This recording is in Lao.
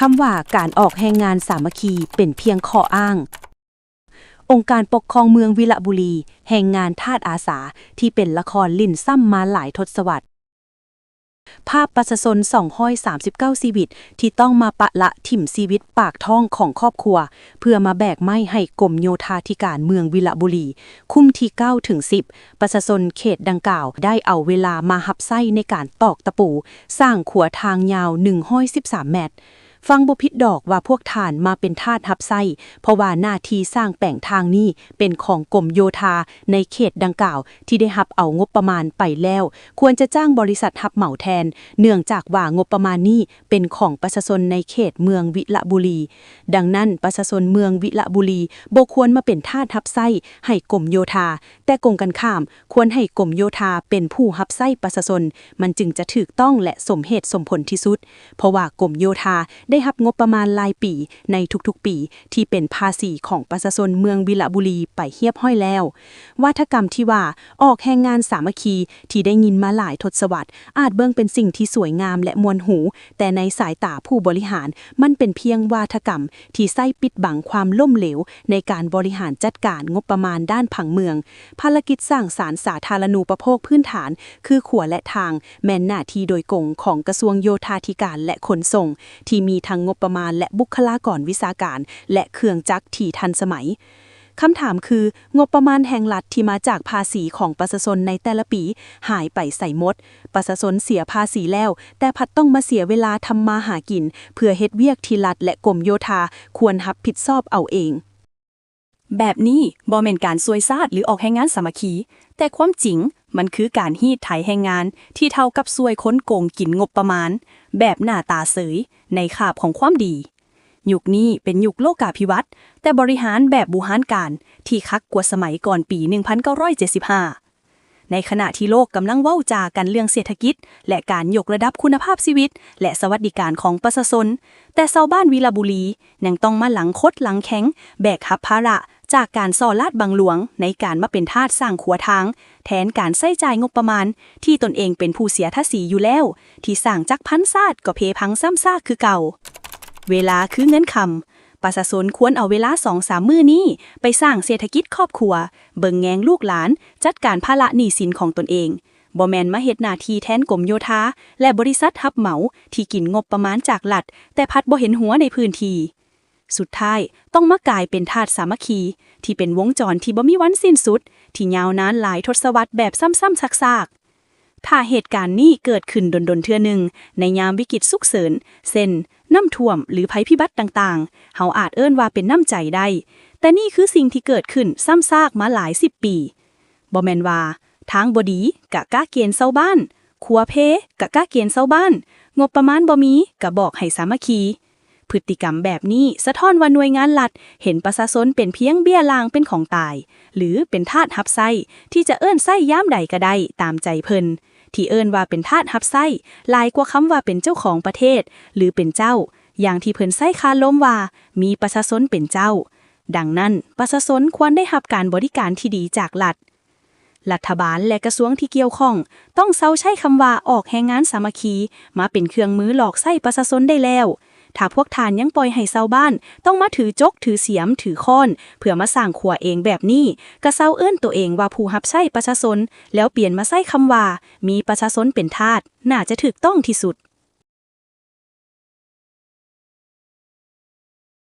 ຄຳວ່າການອອກແຮງງານສາມັກຄີເປັນພຽງຂໍ້ອ້າງ. ອົງການປົກຄອງເມືອງວິລະບູລີ, ແຮງງານທາດອາສາທີ່ເປັນລະຄອນຫຼິ້ນຊ້ຳມາຫຼາຍທົດສະວັດ. ພາບປະຊາຊົນສອງຮ້ອຍສາມສິບເກົ້າຊີວິດທີ່ຕ້ອງມາປະລະຖິ້ມຊີວິດປາກທ້ອງຂອງຄອບຄົວ ເພື່ອມາແບກໄມ້ໃຫ້ກົມໂຍທາທິການເມືອງວິລະບູລີ, ຄຸ້ມທີເກົ້າເຖິງສິບ. ປະຊາຊົນເຂດດັ່ງກ່າວໄດ້ເອົາເວລາມາຮັບໃຊ້ໃນການຕອກຕະປູ, ສ້າງຂົວທາງຍາວໜຶ່ງຮ້ອຍສິບສາມແມັດ. ຟັງບໍ່ຜິດດອກວ່າພວກທ່ານມາເປັນທາດຮັບໃຊ້, ເພາະວ່າໜ້າທີ່ສ້າງແປງທາງນີ້ເປັນຂອງກົມໂຍທາໃນເຂດດັ່ງກ່າວທີ່ໄດ້ຮັບເອົາງົບປະມານໄປແລ້ວ, ຄວນຈະຈ້າງບໍລິສັດຮັບເໝົາແທນ, ເນື່ອງຈາກວ່າງົບປະມານນີ້ເປັນຂອງປະຊາຊົນໃນເຂດເມືອງວິລະບູລີ. ດັ່ງນັ້ນ, ປະຊາຊົນເມືອງວິລະບູລີບໍ່ຄວນມາເປັນທາດຮັບໃຊ້ໃຫ້ກົມໂຍທາ, ແຕ່ກົງກັນຂ້າມ, ຄວນໃຫ້ກົມໂຍທາເປັນຜູ້ຮັບໃຊ້ປະຊາຊົນ, ມັນຈຶ່ງຈະຖືກຕ້ອງ ແລະ ສົມເຫດສົມຜົນທີ່ສຸດ, ເພາະວ່າກົມໂຍທາໄດ້ຮັບງົບປະມານລາຍປີໃນທຸກໆປີ ທີ່ເປັນພາສີຂອງປະຊາຊົນເມືອງວິລະບູລີໄປຮຽບຮ້ອຍແລ້ວ. ວາທະກຳທີ່ວ່າ ອອກແຮງງານສາມັກຄີ ທີ່ໄດ້ຍິນມາຫຼາຍທົດສະວັດ ອາດເບິ່ງເປັນສິ່ງທີ່ສວຍງາມ ແລະ ມ່ວນຫູ, ແຕ່ໃນສາຍຕາຜູ້ບໍລິຫານ, ມັນເປັນພຽງວາທະກຳທີ່ໃຊ້ປິດບັງຄວາມລົ້ມເຫຼວໃນການບໍລິຫານຈັດການງົບປະມານດ້ານຜັງເມືອງ. ພາລະກິດສ້າງສານສາທາລະນູປະໂພກພື້ນຖານ ຄືຂົວ ແລະ ທາງ ແມ່ນໜ້າທີ່ໂດຍກົງຂອງກະຊວງໂຍທາທິການ ແລະ ຂົນສົ່ງ ທີ່ມີທັງງົບປະມານ ແລະ ບຸກຄະລາກອນວິຊາການ ແລະ ເຄື່ອງຈັກທີ່ທັນສະໄໝ. ຄຳຖາມຄື, ງົບປະມານແຫ່ງລັດທີ່ມາຈາກພາສີຂອງປະຊາຊົນໃນແຕ່ລະປີຫາຍໄປໃສໝົດ? ປະຊາຊົນເສຍພາສີແລ້ວ, ແຕ່ພັດຕ້ອງມາເສຍເວລາທຳມາຫາກິນເພື່ອເຮັດວຽກທີ່ລັດ ແລະ ກົມໂຍທາຄວນຮັບຜິດຊອບເອົາເອງ. ແບບນີ້ບໍ່ແມ່ນການຊ່ວຍຊາດ ຫຼື ອອກແຮງງານສາມັກຄີ, ແຕ່ຄວາມຈິງມັນຄືການຮີດໄຖແຮງງານທີ່ເທົ່າກັບຊ່ວຍຄົນໂກງກິນງົບປະມານແບບໜ້າຕາເສີຍໃນຄາບຂອງຄວາມດີ. ຍຸກນີ້ເປັນຍຸກໂລກາພິວັດ, ແຕ່ບໍລິຫານແບບບູຮານການທີ່ຄັກກວ່າສະໄໝກ່ອນປີໜຶ່ງພັນເກົ້າຮ້ອຍເຈັດສິບຫ້າ. ໃນຂະນະທີ່ໂລກກຳລັງເວົ້າຈາກັນເລື່ອງເສດຖະກິດ ແລະ ການຍົກລະດັບຄຸນນະພາບຊີວິດ ແລະ ສະຫວັດດີການຂອງປະຊາຊົນ, ແຕ່ຊາວບ້ານວິລະບູລີຍັງຕ້ອງມາຫຼັງຄົດຫຼັງແຂງ ແບກຮັບພາລະຈາກການສໍ້ລາດບັງຫຼວງໃນການມາເປັນທາດສ້າງຂົວທາງ ແທນການໃຊ້ຈ່າຍງົບປະມານທີ່ຕົນເອງເປັນຜູ້ເສຍພາສີຢູ່ແລ້ວ, ທີ່ສ້າງຈັກພັນຊາດກໍເພພັງຊ້ຳຊາກຄືເກົ່າ. ເວລາຄືເງິນຄຳ, ປະຊາຊົນຄວນເອົາເວລາສອງສາມມື້ນີ້ໄປສ້າງເສດຖະກິດຄອບຄົວ, ເບິ່ງແຍງລູກຫຼານ, ຈັດການພາລະໜີ້ສິນຂອງຕົນເອງ, ບໍ່ແມ່ນມາເຮັດໜ້າທີ່ແທນກົມໂຍທາ ແລະ ບໍລິສັດຮັບເໝົາທີ່ກິນງົບປະມານຈາກລັດ ແຕ່ພັດບໍ່ເຫັນຫົວໃນພື້ນທີ່. ສຸດທ້າຍຕ້ອງມາກາຍເປັນທາດສາມັກຄີ ທີ່ເປັນວົງຈອນທີ່ບໍ່ມີວັນສິ້ນສຸດ, ທີ່ຍາວນານຫຼາຍທົດສະວັດແບບຊ້ຳໆຊາກໆ. ຖ້າເຫດການນີ້ເກີດຂຶ້ນດົນໆເທື່ອໜຶ່ງໃນຍາມວິກິດສຸກເສີນ ເຊັ່ນ ນ້ຳຖ້ວມ ຫຼື ໄພພິບັດຕ່າງໆ, ເຮົາອາດເອີ້ນວ່າເປັນນ້ຳໃຈໄດ້, ແຕ່ນີ້ຄືສິ່ງທີ່ເກີດຂຶ້ນຊ້ຳຊາກມາຫຼາຍສິບປີ. ບໍ່ແມ່ນວ່າທາງບໍ່ດີກະກະເກນຊາວບ້ານ, ຂົວເພກະກະເກນຊາວບ້ານ, ງົບປະມານບໍ່ມີກະບອກໃຫ້ສາມັກຄີ. ພຶດຕິກຳແບບນີ້ສະທ້ອນວ່າໜ່ວຍງານລັດເຫັນປະຊາຊົນເປັນພຽງເບ້ຍລ່າງເປັນຂອງຕາຍ ຫຼື ເປັນທາດຮັບໃຊ້ທີ່ຈະເອີ້ນໃຊ້ຍາມໃດກະໄດ້ຕາມໃຈເພິ່ນ. ທີ່ເອີ້ນວ່າເປັນທາດຮັບໃຊ້ ຫຼາຍກວ່າຄຳວ່າເປັນເຈົ້າຂອງປະເທດ ຫຼື ເປັນເຈົ້າ, ຢ່າງທີ່ເພິ່ນໃຊ້ຄາລົມວ່າ ມີປະຊາຊົນເປັນເຈົ້າ. ດັ່ງນັ້ນ, ປະຊາຊົນຄວນໄດ້ຮັບການບໍລິການທີ່ດີຈາກລັດ. ລັດຖະບານ ແລະ ກະຊວງທີ່ກ່ຽວຂ້ອງຕ້ອງເຊົາໃຊ້ຄຳວ່າອອກແຮງງານສາມັກຄີມາເປັນເຄື່ອງມືຫຼອກໃຊ້ປະຊາຊົນໄດ້ແລ້ວ. ຖ້າພວກທ່ານຍັງປ່ອຍໃຫ້ຊາວບ້ານຕ້ອງມາຖືຈົກ, ຖືສຽມ, ຖືຄ້ອນ ເພື່ອມາສ້າງຂົວເອງແບບນີ້, ກະເຊົາເອີ້ນໂຕເອງວ່າຜູ້ຮັບໃຊ້ປະຊາຊົນ, ແລ້ວປ່ຽນມາໃຊ້ຄຳວ່າມີປະຊາຊົນເປັນທາດ ໜ້າຈະຖືກຕ້ອງທີ່ສຸດ.